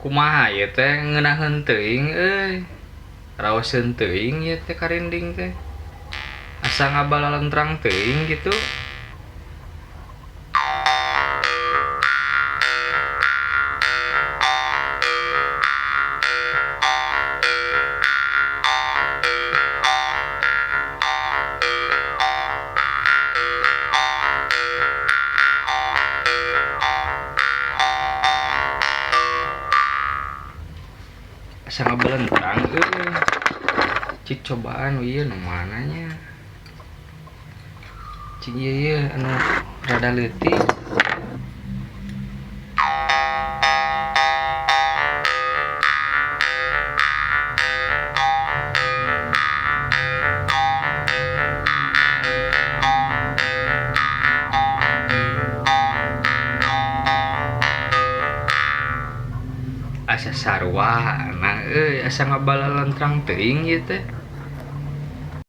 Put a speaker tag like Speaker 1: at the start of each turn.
Speaker 1: Kumaha ieu teh ngeunaheun teuing euy. Raoseun teuing ieu teh karinding teh. Asa ngabalalentrang teuing kitu. Asa ngabalentrang euy. Cik cobaan ieu nu mana nya. Cik ieu ieu anu rada leutik. Asa sarua nah euy, asa ngabalalentrang teuing ieu teh.